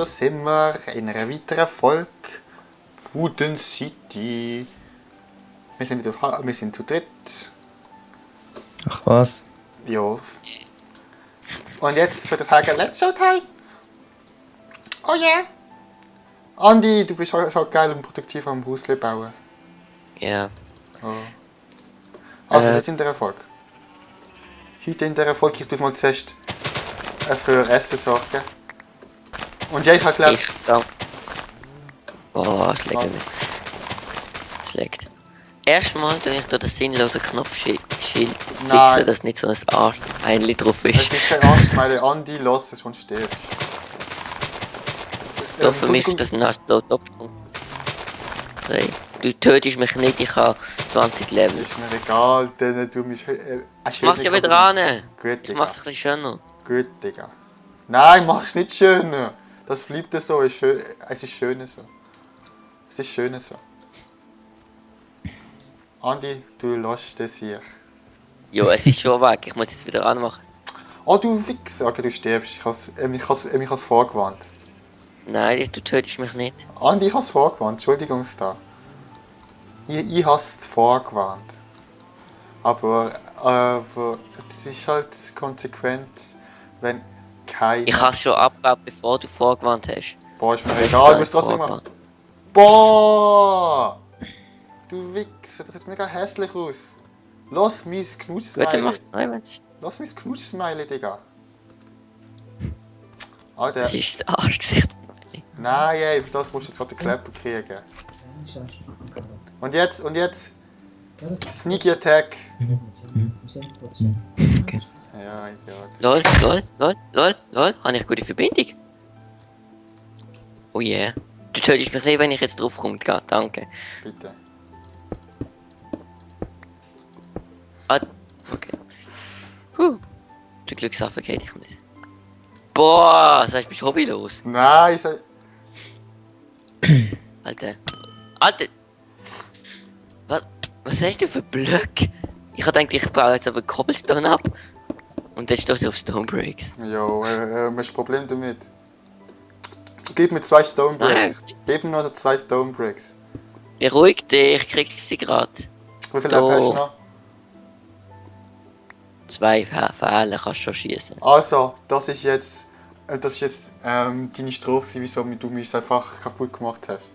da sind wir in einer weiteren Folge Wooden City. Wir sind zu dritt. Ach was? Ja. Und jetzt würde ich sagen, let's Showtime! Oh yeah! Andi, du bist schon geil und produktiv am Hausle bauen. Ja. Oh. Also nicht in der Folge. Heute in der Folge, ich tue mal zuerst für Essen sorgen. Und ja, ich habe gelernt... Oh, es leckt nicht. Es leckt. Erstmal tue ich da den sinnlosen Knopfschild fixen, dass nicht so ein Arsch-Einli drauf ist. Es ist kein Arsch, meine Andi, lass es und stirbst. Doch, für mich ist das ein Doppelpunkt. Du tötest mich nicht, ich habe 20 Level. Ist mir egal, denn du mich... Ich mach's ja wieder an. Gut, Ich mach's ein bisschen schöner. Gut, Digga. Nein, mach's nicht schöner. Das bleibt so. Es ist schöner so. Es ist schöner so. Andi, du lässt es hier. Ja, es ist schon weg. Ich muss jetzt wieder anmachen. Oh, du Wichser. Okay, du stirbst. Ich has vorgewarnt. Nein, du tötest mich nicht. Andi, ich has vorgewarnt. Entschuldigung, da. Ich has vorgewarnt. Aber es ist halt konsequent, wenn kein... Ich hab's schon abgebaut, bevor du vorgewarnt hast. Boah, ist mir egal, du musst trotzdem machen. Boah! Du Wichser, das sieht mega hässlich aus. Lass mein Gut, dann machst du wenn's... Lass mein Knutschsmiley, Digga. Ah, der... Das ist das Arschgesichtsmiley. Nein, ey, für das musst du jetzt gerade den Klepper kriegen. Und jetzt... Sneaky Attack. Okay. Ja, Idiot. Lol. Habe ich gute Verbindung? Oh yeah. Du tötest mich nicht, wenn ich jetzt drauf komme. Danke. Bitte. Ah, okay. Zum Glück suffocated ich nicht. Boah, das heißt, bist du hobbylos? Nein, Alter. Was hast du für Blöcke? Ich hab gedacht, ich baue jetzt aber Cobblestone ab. Und jetzt steht sie auf Stonebricks. Jo, was ist das Problem damit? Gib mir 2 Stonebricks. Gib mir noch 2 Stonebricks. Beruhig dich, ich krieg sie grad. Wie viel hast du noch? 2 Pfeile kannst du schon schießen. Also, das ist jetzt deine Strophe, wieso du mich einfach kaputt gemacht hast.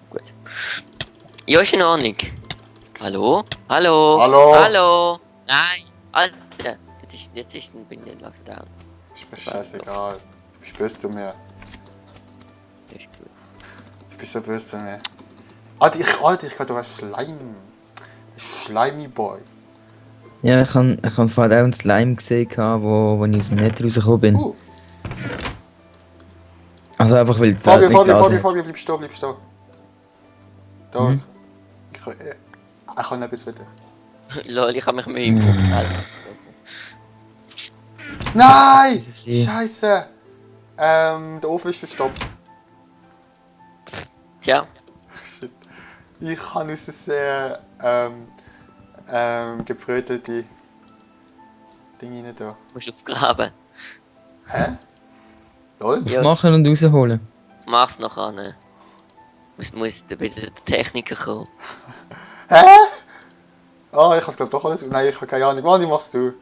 Gut. Ja, ist in Ordnung. Hallo? Hallo? Hallo? Hallo? Nein! Alter! Jetzt bin ich in Lockdown. Ist mir scheißegal. Du bist böse zu mir. Das ist gut. Du bist so böse zu mir. Alter, ich kann doch ein Schleim. Ein Slimy Boy. Ja, ich hab vorhin auch einen Slime gesehen, wo ich aus dem Nether rausgekommen bin. Also einfach weil die Welt nicht geladen hat. Fabio, bleib stehen. Da. Mhm. Ich kann etwas wieder. Lol, ich hab mich Mühe gemacht. Nein! Sie. Scheiße! Der Ofen ist verstopft. Tja, Shit. Ich habe aus sehr gefrötelte Dinge rein da. musst du aufgraben. Hä? Lol? Ja. Aufmachen und rausholen. Mach's noch an. Muss bitte der Techniker kommen. Hä? Oh, ich hab's glaub doch alles. Nein, ich habe keine Ahnung. Was machst du?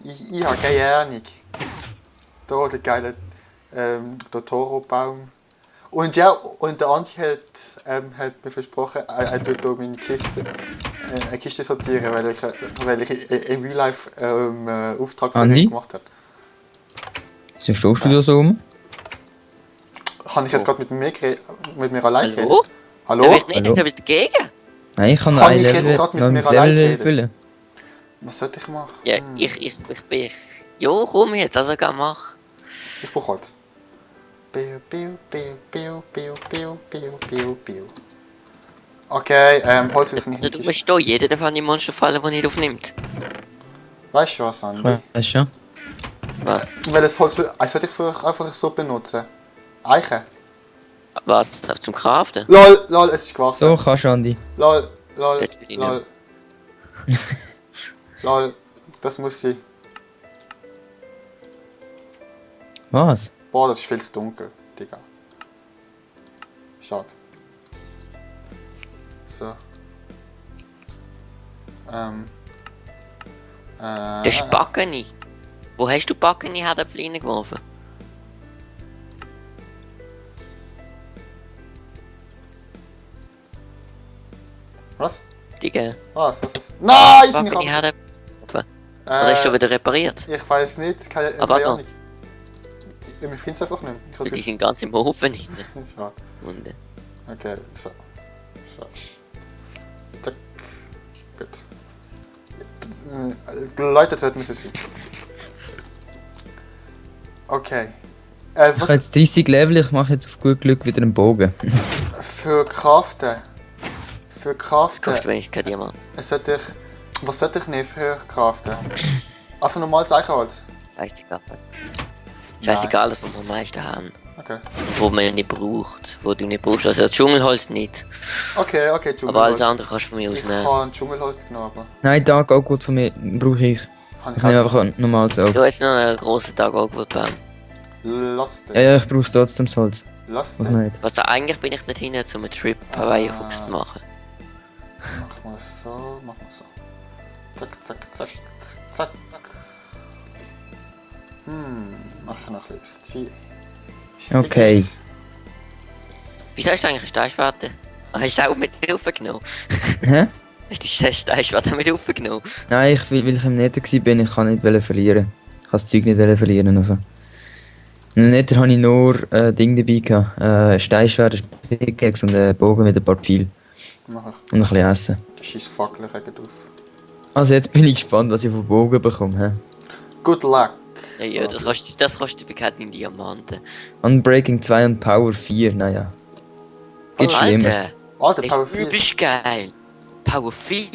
Ich habe keine Ahnung. Da der geile Totoro-Baum. Und ja, und der Andi hat mir versprochen, er tut hier meine Kiste, eine Kiste sortieren, weil ich in Real Life Auftrag für ihn gemacht habe. So stehst du da so rum? Kann ich jetzt gerade mit mir allein reden? Hallo? Hallo? Du bist nicht, jetzt bist du dagegen? Nein, ich kann noch Kann ein ich jetzt Level, grad mit noch ein mir allein Level reden? füllen. Was sollte ich machen? Ja, ich bin... Jo, komm jetzt, also geh mach. Ich brauche Holz. Okay, Holz ist Also, du nicht. bist da, jeder davon die Monsterfallen, die nicht aufnimmt. Weißt du was, Andi? Weißt du schon? Was? Weil das Holz sollte ich einfach so benutzen. Eiche. Was? Zum Craften? Lol, es ist gewachsen. So kannst du, Andi. Lol. Jetzt will ich Lol. Das muss sein. Was? Boah, das ist viel zu dunkel, Digga. Schade. So. Das ist Backeni. Wo hast du Backeni Herdäpfel reingeworfen? Was? Digga. Was? Nein, ich bin Backeni nicht Herdäpfel. Oder ist schon wieder repariert? Ich weiß nicht, keine Aber Ahnung. Ich finde es einfach nicht mehr. Ich Die hab's sind ganz im Ofen drin. Schade. Wunde. Okay, so. Zack. Gut. Geläutet wird müssen sie. Okay. Ich habe jetzt 30 Level, ich mache jetzt auf gut Glück wieder einen Bogen. Für Craften. Für Craften. Kostet wenigstens kein Diamant. Was sollte ich nehmen für Craften? Einfach normales Eichenholz. Scheißegal, das, was wir am meisten haben. Okay. Wo man nicht braucht. Wo du nicht brauchst. Also das Dschungelholz nicht. Okay, Dschungelholz. Aber alles andere kannst du von mir aus Ich nehmen. habe Dschungelholz genommen, aber... Nein, da auch gut von mir, brauche ich. Ich nehme einfach ein normales Auge. Du hast noch einen grossen Tag auch gut bauen. Lass den. Ja, ich brauche trotzdem das Holz. Lass Was den. nicht? Also eigentlich bin ich dort hinten, um einen Trip Hawaii Hooks zu machen. Mach mal so, mach mal so. Zack, zack, zack, zack. Mach ich noch ein bisschen Stil. Okay. Wieso hast du eigentlich eine Steinschwerte? Hast du auch mit aufgenommen? Hä? Hast du die Steinschwerte mit aufgenommen? Nein, weil ich im Nether war, ich kann nicht verlieren. Ich kann das Zeug nicht verlieren. Also. Im Nether hatte ich nur Ding dabei gehabt. Steinschwert, Pickaxe und einen Bogen mit ein paar Pfeilen. Mach ich. Und ein bisschen Essen. Scheiß Fackel regen auf. Also jetzt bin ich gespannt, was ich von Bogen bekomme. Hä? Good luck. Ja, das kostet für keinen Diamanten. Unbreaking 2 und Power 4, naja. Geht Alter, Schlimmeres. Alter, das Power ist 4. übelst geil. Power 4.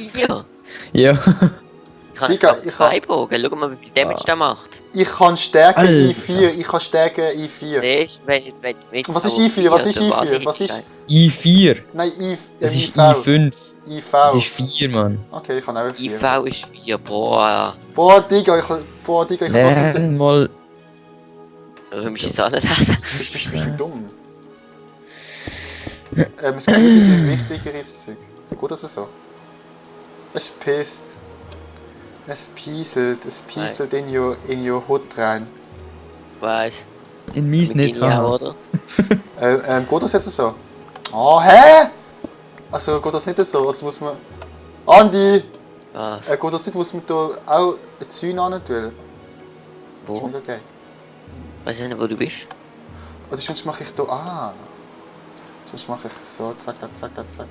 Ja. Ich kann Digga, einfach zwei Bogen. Schau mal, wie viel Damage der macht. Ich kann Stärke Alter. I4. Ich kann Stärke I4. Siehst du, wenn Was ist Power I4? Was 4, ist dann war I4? die Was ist... Zeit. I4. Nein, Das ist IV. I5. IV. Das ist 4, Mann. Okay, ich kann auch 4. IV ist 4, boah. Boah, Digga, ich kann... Lern mal. Warum ist jetzt alles lesen? Bist du dumm? Es gibt ein wichtigeres Zeug. Gut, dass es so. Es pisst. Es pieselt in your Hut rein. Ich weiss. In mies Mit nicht Ihnen auch, haben. oder? Geht das jetzt so? Oh, hä? Also geht das nicht so? Also muss man... Andi! Was? Geht das nicht? Muss man da auch ein Zeug an tun? Wo? Ist mir okay. Weiss ich nicht, wo du bist? Oder sonst mache ich da... Ah! Sonst mache ich so, zack, zack, zack.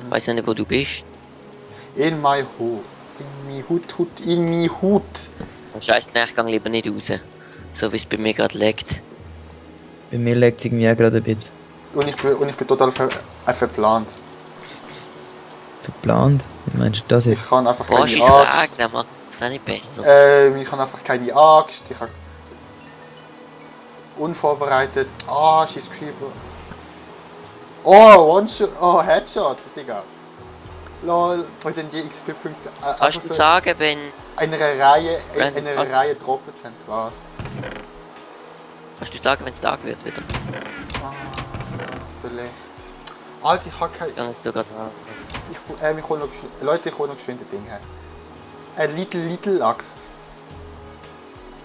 Weiss ich nicht, wo du bist? In my Hut. In my Hut. Und scheiß, nein, ich geh lieber nicht raus. So wie es bei mir gerade liegt. Bei mir legt es irgendwie auch gerade ein bisschen. Und ich bin total verplant. Verplant? Wie meinst du das Ich jetzt? kann einfach Boah, keine scheiß Axt. Regen, der macht es auch nicht besser. Ich habe einfach keine Axt. Ich habe unvorbereitet. Ah, scheiß Creeper. Oh, One-Shot. Oh, Headshot, Digga. Lol, und dann die XP-Punkte. Kannst du sagen, wenn... Eine Reihe Kannst- droppen können. Was? Kannst du sagen, wenn es Tag wird wieder? Ah, vielleicht. Alter, ich habe keine... Dann jetzt du gerade... Ich hole noch... Leute, ich hole noch geschwind Ding her. Eine Little Axt.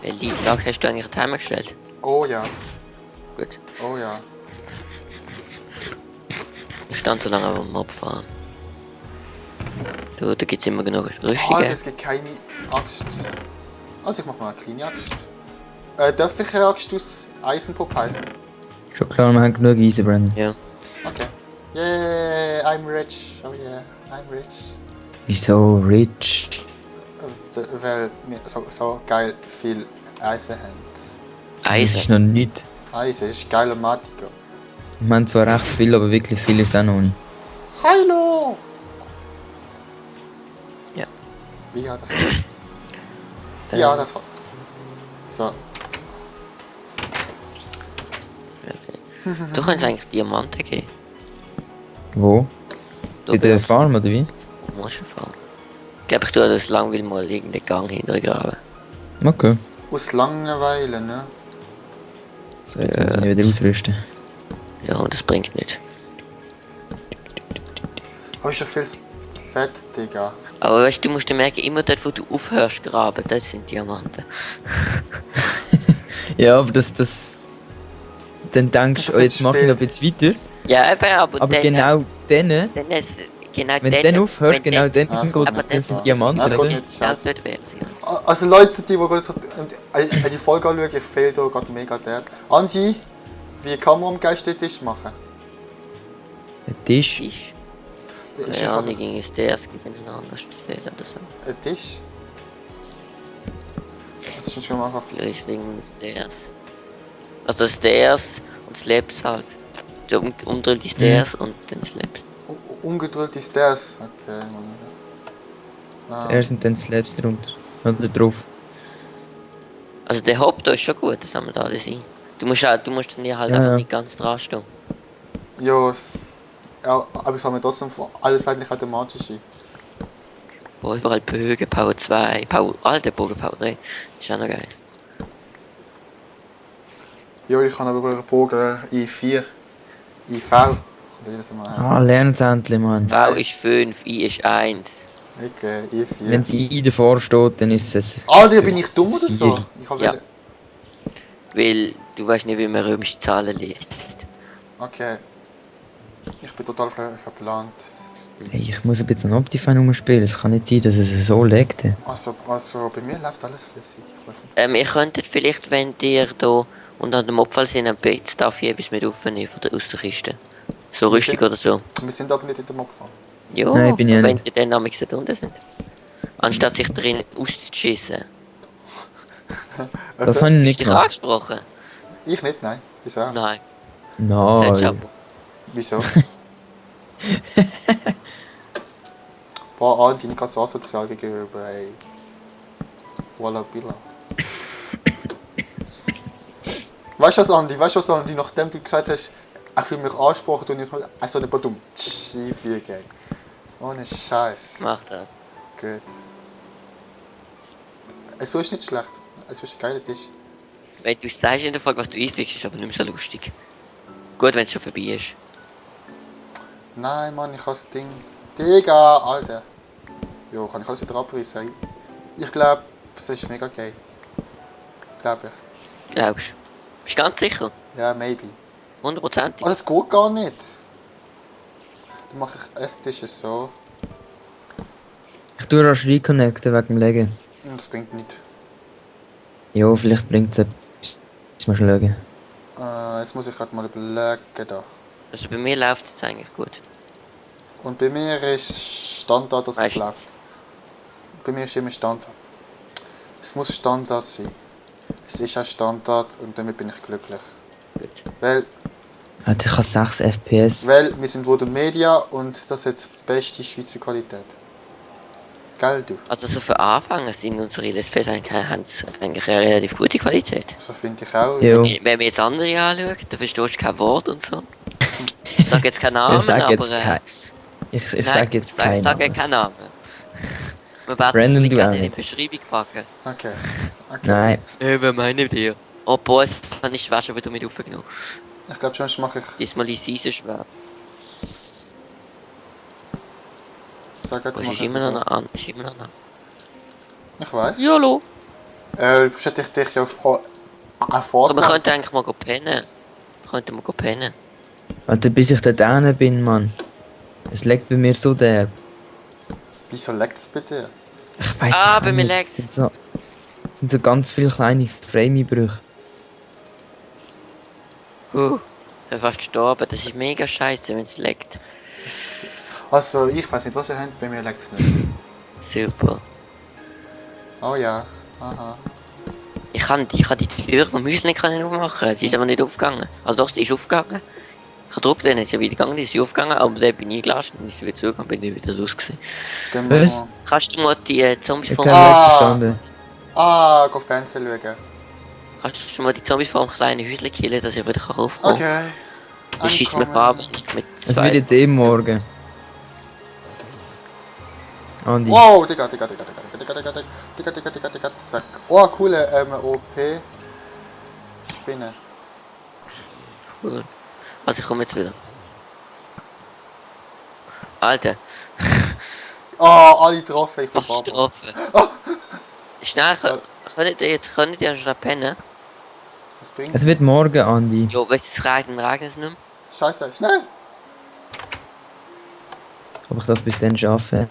Welche Tag hast du eigentlich einen Timer gestellt? Oh ja. Gut. Oh ja. Ich stand so lange am Mob fahren. Du, da gibt's immer genug Alter, Rüstungen. es gibt keine Axt. Also ich mach mal eine kleine Axt. Darf ich eine Axt aus Eisenpop heißen? Schon klar, wir haben genug Eisen, Brandon. Ja. Okay. Yeah, I'm rich. Oh yeah, I'm rich. Wieso rich? Weil wir so geil viel Eisen haben. Das ist Eisen. noch nicht. Eisen ist geiler Matiker. Wir haben zwar recht viel, aber wirklich viel ist auch noch nicht. Hallo! Ja. Wie hat das war? Ja, das war. So. Okay. Du kannst eigentlich Diamanten geben. Wo? Du Bei der Farm oder wie? musst du fahren. Ich glaube, ich tue das Langweil mal irgendeinen Gang hintergraben. Okay. Aus Langeweile, ne? So, jetzt muss ich mich wieder ausrüsten. Ja, und das bringt nicht. Hab ich schon viel Fett, Digga. Aber weißt du, musst dir merken, immer dort, wo du aufhörst graben, dort sind Diamanten. Ja, aber das... Dann denkst du, Das oh, ist jetzt mache ich noch ein bisschen weiter. Ja, eben, aber Aber dann, genau dann, dann ist, genau wenn du dann aufhörst, wenn genau dann Ah, das geht geht nicht. das sind Diamanten, Das geht oder? nicht, genau scheiße. dort wäre es, ja. Also Leute, die gerade so, die Folge anschauen, ich fehle da gerade mega der. Andi, wie kann man am Geistetisch machen? Ein Tisch. Tisch. Ist Ja, das nicht gegen das DS, gegen einen anderen Stelle oder so. ein Tisch? Das ist schon einfach. Vielleicht wegen des DS. Also das DS und Slabs halt. So umdrehen die Stairs und dann Slabs. Ungedrückt ist das. Okay. Er sind dann Slabs drunter. Oder drauf. Also der Haupt da ist schon gut, das haben wir da alles sein. Du musst dann ja halt Ja, einfach ja. nicht ganz dran stehen. Ja, ja, aber ich habe mir trotzdem alles eigentlich automatisch ein. Boah, überall Bögen, Power 2, alter Bogen, Power 3. Ist auch noch geil. Ja, ich kann aber einen Bogen I4, IV. Oder jedes Mal. Ah, lernen sie endlich, Mann. V ist 5, I ist 1. Okay, I4. Wenn sie I davor steht, dann ist es... Alter, bin ich dumm oder so? Vier. Ich habe Ja. Weil du weißt nicht, wie man römische Zahlen liest. Okay. Ich bin total verplant. Hey, ich muss ein bisschen Optifine umspielen. Es kann nicht sein, dass es so leckt. Also bei mir läuft alles flüssig. Ich weiß nicht. Ihr könntet vielleicht, wenn ihr da unter dem Abfall sind, ein bisschen Stuff etwas mit aufnehmen aus der Kiste. So Rüstung oder so. Wir sind aber nicht in dem Opfer. Ja, Nein, bin ich auch wenn nicht. die dann nämlich so unten sind. Anstatt sich drin auszuschießen. Das habe ich Ist nicht dich gemacht. angesprochen? Ich nicht, nein. Wieso? Nein. Sagst du Nein. aber. Wieso? Boah, Andi, nicht so asozial gegenüber, ey. Walla Billa. Weißt du was, Andi, nachdem du gesagt hast, ich fühle mich angesprochen und ich mal so eine dumm schief gehen. Ohne Scheiß. Mach das. Gut. So ist nicht schlecht. Es ist ein geiler Tisch. Wenn du sagst in der Folge, was du einfliegst, ist aber nicht mehr so lustig. Gut, wenn es schon vorbei ist. Nein, Mann, ich habe das Ding. Digga, Alter. Jo, kann ich alles wieder abreißen? Ich glaube, das ist mega geil. Glaube ich. Glaubst du? Bist du ganz sicher? Ja, maybe. 100%? Also, es geht gar nicht. Dann mache ich Esstisch so. Ich tue rasch reconnecten wegen dem Legen. Und das bringt nichts. Ja, vielleicht bringt es etwas. Muss man schauen. Jetzt muss ich gerade mal überlegen da. Also bei mir läuft es eigentlich gut. Und bei mir ist Standard, dass es Weißt du? läuft. Bei mir ist immer Standard. Es muss Standard sein. Es ist auch Standard und damit bin ich glücklich. Gut. Weil Alter, ich habe 6 FPS. wir sind Roden Media und das hat die beste Schweizer Qualität. Gell, du? Also so für Anfänger sind unsere Let's Plays eigentlich eine relativ gute Qualität. So finde ich auch. Ja. Wenn man jetzt andere anschaut, dann verstehst du kein Wort und so. Ich sag jetzt keinen Namen, Ich sage jetzt aber... kein... Ich nein, sage jetzt keinen Sag Namen. keinen Namen. Wir werden Brandon, das du gerne auch in die nicht. Beschreibung packen. Okay. Nein. Wer meinen wir? Oh boah, es kann nicht waschen, aber du mit aufgenommen. Ich glaube, sonst mache ich. Diesmal ist es schwer. Sag Aber es ist immer noch an. Ist immer noch an. Ich weiß. Jolo! Hätte ich dich ja So, wir vorgebracht. könnten eigentlich mal pennen. Wir könnten mal pennen. Alter, bis ich dort hin bin, Mann. Es leckt bei mir so derb. Wieso leckt es bei dir? Ich weiss Ah, doch bei mir nicht. leckt's. Es sind so ganz viele kleine Frame-Einbrüche. Ich bin fast gestorben. Das ist mega scheiße, wenn es leckt. Also, ich weiß nicht, was ihr habt, bei mir leckt es nicht. Super. Oh ja. Aha. Ich kann die Tür vom Häuschen nicht aufmachen. Sie ist aber nicht aufgegangen. Also doch, sie ist aufgegangen. Ich habe gedrückt, dann ist sie wieder gegangen, ist sie aufgegangen, aber dann bin ich eingelassen und ist sie wieder zugegangen, bin ich wieder raus gewesen. Dann Was? mal- Kannst du mal die Zombies Ich vom... habe nicht verstanden. Go Fernsehen schauen. Kannst du mal die Zombies vom kleinen Häuschen killen, dass ich wieder raufkommen kann? Okay. Ich schieße mich Ankommen. ab, nicht mit Es wird jetzt morgen. Andi. Wow, Digga, zack. Oh, coole OP. Spinne. Cool. Also ich komme jetzt wieder. Alter, Oh, alle getroffen. Ich fast bin getroffen. Oh. Schnell, könnt ihr schon pennen? Was bringt Es wird morgen, Andi. Jo, wenn es regnet, dann regnet es nicht mehr. Scheiße, schnell! Ob ich das bis dann schaffe?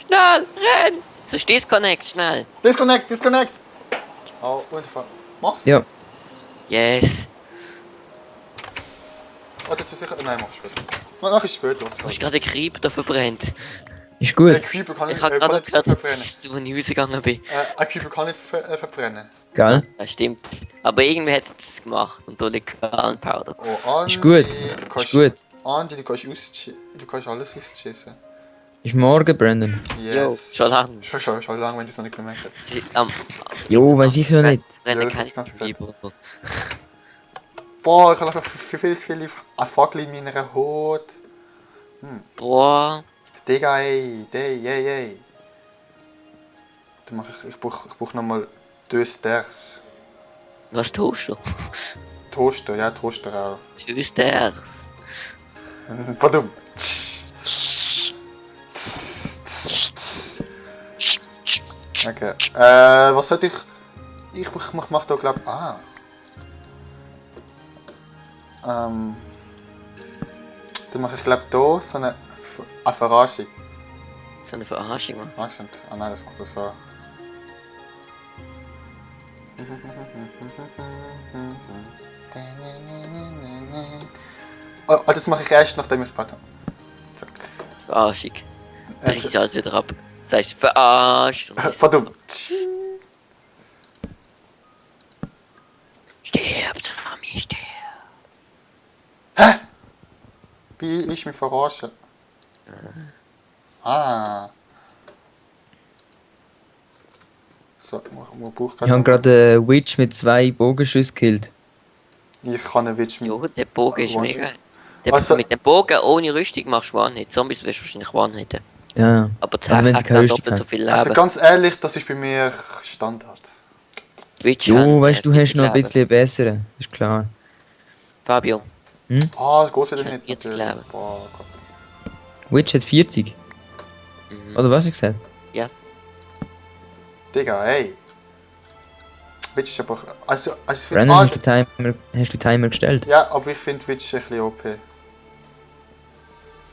Schnell, renn! So Disconnect, schnell! Disconnect! Oh, Unfall. Mach's? Ja. Yes! Oh, das ist sicher. Nein, mach später. Mach ich später. Du hast gerade den Creeper verbrennt. Ist gut. Ein Creeper kann Ich habe kann gerade nicht gehört, verbrennen. als ich rausgegangen bin. Ein Creeper kann nicht verbrennen. Gell? Das stimmt. Aber irgendwie hat es das gemacht und da liegt Gunpowder. Oh, Andi, Ist gut. Du kannst, Ist gut. Andi, du kannst alles ausschießen. Ist morgen, Brandon. Jo, Yes. schon lang. Schon lange, wenn du es noch nicht gemerkt hast. Jo, weiß ich noch nicht. Rennen Ja, kann das ich kannst du nicht. Boah, ich habe noch viel zu viele Fackel in meiner Haut. Boah. Digga, ey. Dann mach ich brauch nochmal 2 Stairs. Was tust du? Toaster auch. Du Stairs. Verdammt. Okay. Was sollte ich... Ich mach da glaub... Dann mache ich glaub da so eine Verarschung. So eine Verarschung, Mann. Ah, stimmt. Ah nein, das macht das so. Oh, das mache ich erst, nachdem ich es gebaut habe. Zack. Verarschung. Bricht ich alles wieder ab. Sagst verarscht. Verdammt. Stirbt, Rami, stirbt. Hä? Wie ich mich verarsche? So, man braucht Ich habe gerade einen Witch mit 2 Bogenschüssen gekillt. Ich kann einen Witch mit... Jo, der Bogen ist One-Shot. mega. Also- Mit dem Bogen ohne Rüstung machst du One-Hit. Zombies wirst du wahrscheinlich One-Hitten. Ja. Aber Also wenn sie keine Rüstung doppelt so haben. viel Also Leben. ganz ehrlich, das ist bei mir Standard. Witch Jo, haben, weißt du, hast noch ein Leben. bisschen besseren. Ist klar. Fabio, Das geht wieder Ich nicht. hab jetzt natürlich. Leben. Boah, Gott. Witch hat 40. Oder was ich gesagt? ja. Digga, ey. Witch ist aber... Also ich finde... Brandon, hast du Timer gestellt? Ja, aber ich finde Witch ein bisschen OP.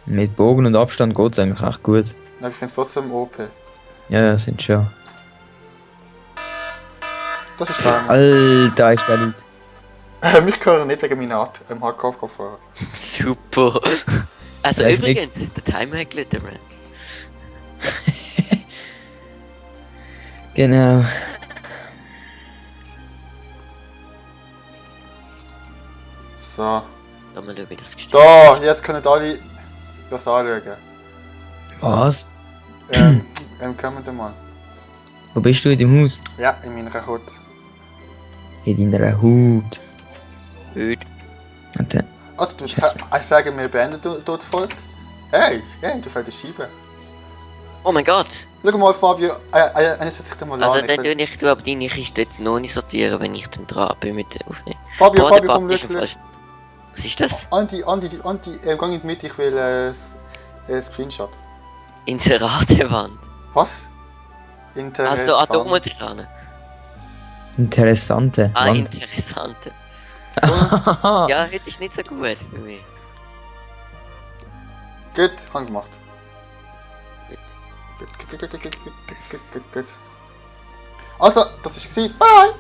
Mit Bogen und Abstand geht es eigentlich recht gut. Nein, ich finde es trotzdem OP. Ja, sind schon. Das ist Timer. Alter, ist der laut. Mich hören nicht wegen meiner Art Hardcore-Kopfhörer. Super. Also Ja, übrigens, der Timer hat gelitten, Brand. Genau. So. Schau mal, wie das gestellt Da, jetzt können alle das anschauen. Was? Kommen wir mal. Wo bist du in dem Haus? Ja, in meiner Haut. In deiner Hut. Heute. Warte. Also, du, Scheiße. ich sage, wir beenden dort Folge. Hey, du fällst die Scheibe. Oh mein Gott. Schau mal, Fabio, setz dich da mal Also an. dann tue ich aber deine Kiste jetzt noch nicht sortieren, wenn ich dann dran bin mit der Aufnehmen. Fabio, Boah, der Fabio, komm, Button ist schau, im falschen- Was ist das? Andi, geh in die Mitte, ich will ein Screenshot. Inseratewand. Was? Interessant. Also, da muss ich ran. Interessante Wand. Interessante. Und, ja, heute ist nicht so gut für mich. Gut, hab gemacht. Gut. Gut. Also, das war's. Bye!